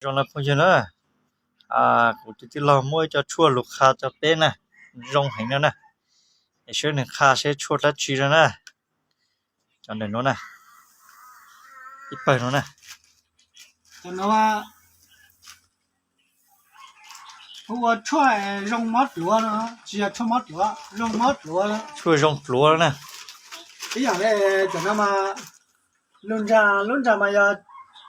Zoo no phooj ywg na, kuv tus tij laug muaj ib co tshuaj lug qha rau peb na, zoo heev no na. Es saib nws qha seb tshuaj dab tsi no na. Cov ntawm no na, ib pawg no na. Hu ua tshuaj zoo mob dluav no, tsis yog tshuaj mob dluav, zoo mob dluav. Tshuaj zoo dluav na. Ib yam li cov no mas lug nraag, lub nraag mas yog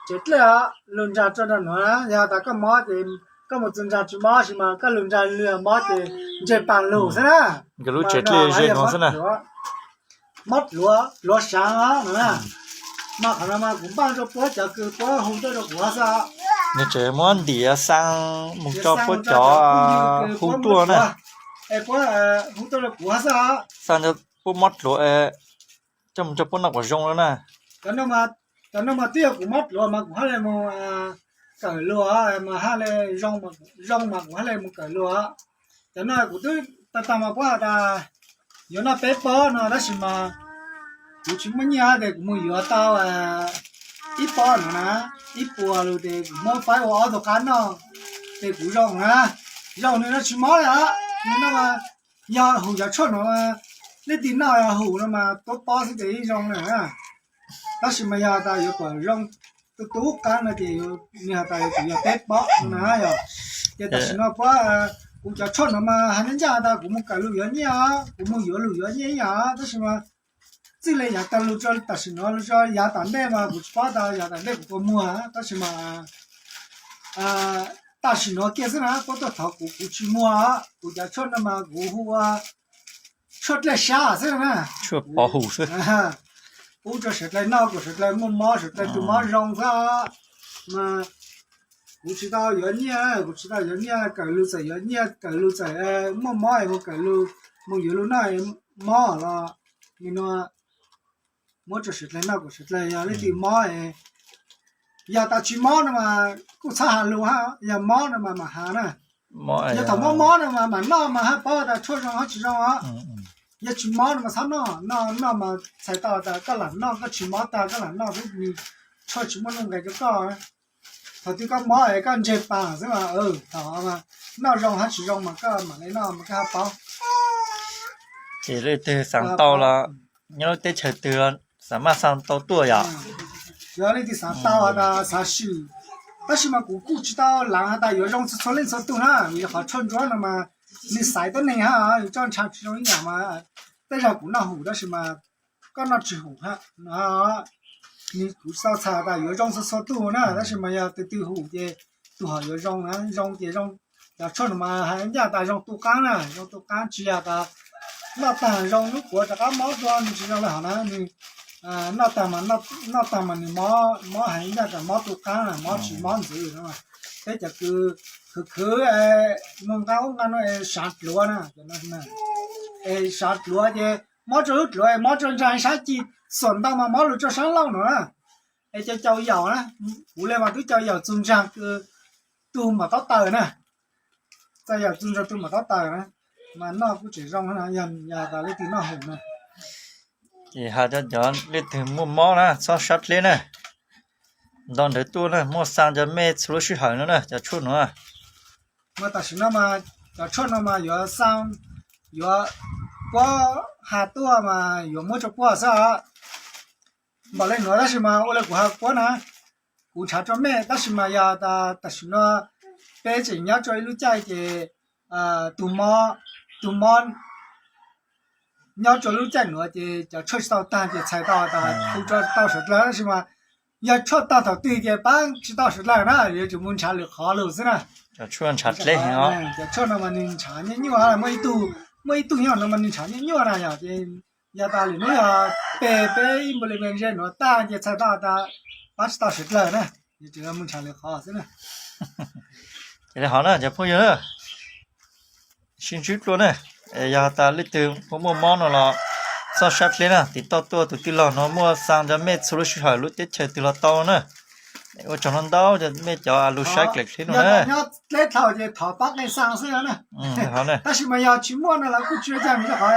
tsev dlej os, lug nraag rau nraag nuav na, yog tas koj mob ces koj mus txug nraag tsis mob, tab sis mas koj lug nraag lug mob ces ntseg paag lug xwb na. Nkawd lub tsev dlej ze no xwb na. Mob dluav, dluav saav no na. Mas qhov no mas kuv npaj rau puab cov kws puab hu tuaj rau kuv xwb. Nws tseem muab ntim xaa mus rau puab cov hu tuaj na. Es puab hu tuaj rau kuv xwb. Xaa puab mob dluav, coj mus rau puab noj kom zoo na. Cov no mas twb yog kuv mob dluav mas kuv hab le mus kawm lug, mas hab le zoo mas kuv hab le mus kawm lug. Cov no kuv twb tag tag mas puab has tas yuav noj peb pob no tab sis mas kuv tsis muaj nyiaj tes kuv mus yuav tau ib pob no na, ib puas lug tes kuv muab faib ua ob tug qab noj, tes kuv zoo na, zoo nws no tsis mob le os. Nws no mas yog hum cov tshuaj no, leej twg noj hum no mas tuab pob xwb tes yeej zoo na. Tab sis mas yog tas yuav kom zoo tu tu qaab no ces nws has tas yuav tsum yog peb pob na yog. Ces tam sim no puab, kuv cov tshuaj no mas has ncaj ncaj tas kuv mus kawm lug yuav nyiaj, kuv mus yuav lug yuav nyiaj ib yam, tab sis mas txij le yav tag lug rau tam sim no lug rau yav tom ntej mas kuv tsis paub tas yav tom ntej kuv puas muag, tab sis mas tam sim no kiag xwb na puab tuaj thov kuv, kuv tsis muag. Kuv cov tshuaj no mas kuv hu ua tshuaj dlej sab xwb na. Tshuaj pov hum xwb. Pub rau sawv dlawg noj kom sawv dlawg muaj mob, sawv dlawg tus mob zoo xwb. Mas kuv tsis tau yuav nyiaj, kuv tsis tau yuav nyiaj, kawm lug txawm yuav nyiaj, kawm lug txawm muaj mob es mus kawm lug, mus yuav lug noj mob los nim no muab rau sawv dlawg noj kom sawv dlawg, yog leej twg mob, yog tas tsis mob no mas kuj txhob has lug hab, yog mob no mas mam has na. Yog thaum mob mob no mas mam noj mas haj paub tas tshuaj zoo hab tsis zoo os. Yog tsis mob no mas txhob noj, noj noj mas txhais tau tas koj lam noj, koj tsis mob tag koj lam noj xwb, nws tshuaj tsis muaj nuj nqis rau koj. Thaum twg koj mob es koj ntseg paag xwb mas, thaum noj zoo hab tsis zoo mas koj mam le noj mas koj haj paub. Ces leej twg xaav tau los nyob lub teb chaws twg los xaav maj xaa tau tuaj yom. Yog leej twg xaav tau has tas xaav swm, tab sis mas kuv kuj tsis tau laav has tas yuav zoo txhua txhua leej txhua tug na, vim qhov tshuaj ntsuab no mas nws xaiv tuab neeg hab, yus coj ntshaw tsis zoo ib yam mas. Tej zaum kuv noj hum tab sis mas koj noj tsis hum hab. Nws kuv tsis tau txhais tas yuav zoo txhua txhua tug na, tab sis mas yog tus twg hum ces tus hom yuav zoo na, zoo ces zoo. Cov tshuaj no mas has ncaj tas zoo tu qaab na, zoo tu qaab tsis yog tas noj taag zoo nub puav rov qab mob dua, nws tsis zoo le hov na, nws noj taag mas, noj taag mas nws mob has ncaj tas mob tu qaab na, mob tsis mob ntxiv no. Peb cov kws khwv khwv mus nqa ub nqa no es saav dluav na, es saav dluav ces mob rau lub dluav es mob rau ntsaag saab ci, xuam ntau mas mob lug rau saab laug no na. Es cov cau yaum na, kuv le mas twb cau yaum txug ntsaag kws tug maam taub taws na, cau yaum txug ntsaag tug maam taub taws na, mas noj kuj tseem zoo, yog tas leej twg noj hum na. Ces has rau cov leej twg muaj mob na txhob sab dleb na, nto ntawd tuaj na, muaj xaa rau mej txhua lub sij hawm no na cov tshuaj no. Mas tam sim no mas cov tshuaj no mas yuav xaa, yuav puab has tuaj mas yuav muab rau puab xwb os. Npaum le nuav tab sis mas ua le kuv has puab na, kuv nrhav rau mej tab sis mas yog tas tam sim no peb tseem nyob rau ib lub caij ces tus mob, tus mob nyob rau lub caij nuav ces cov tshuaj tsis tau taag ces txhais tau tas hu rau tau suav dlawg tab sis mas yog tshuaj tag thaum twg ces pab tsis tau suav dlawg na, yuav tsum mus nrhav lwm qhov lug xwb na. Cov tshuaj no mas nws nrhav nyuaj nyuaj, muaj ib tug nyob no mas nws nrhav nyuaj nyuaj na yog ces yog tas lwm hnub yog peg peb ib npaug li me ntse nuav tag ces txhais tau tas pab tsis tau suav dlawg na, yuav tsum mus nrhav lwm qhov xwb na. Ces li hov na cov phooj ywg na, sib ntsib dlua na, yog tas leej twg muaj mob no los txhob sab dleb na, tiv tauj tuaj tus tij laug no muaj xaa rau mej txhua lub sij hawm lub teb chaws twg los tau na. Ua tsaug ntau ntau rau mej cov lug saib dlej dleb no na. Tab sis mas yog tsis muaj no los kuj tsis ua cas, rau qhov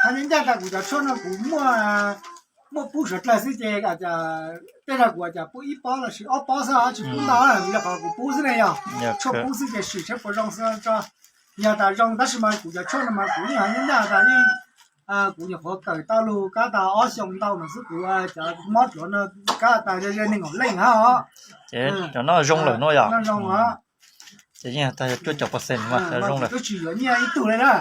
has ncaj ncaj tas kuv cov tshuaj no kuv muaj muab pub suav dlawg xwb ces tej zaum kuv ua cas pub ib pob los sis ob pob xwb, tsis pub ntau, yog qhov kuv pub xwb ne, yog tshuaj pub xwb ces sim saib puas zoo xwb tso. Yog tas zoo tab sis mas kuv cov tshuaj no mas kuv yeej ho nyob ncaj tas yeej, kuv nyuam qhuav kawm tau lug kab tas ob xyoo ntau no xwb, kuv cov mob dlua no kab tas ze ze nees nkaum leej hab os. Ces cov no zoo lawm no yog? Zoo os. Ces yeej tas yog cuaj caum percent mas zoo lawm, twb tsis yuav nyiaj ib tug li na.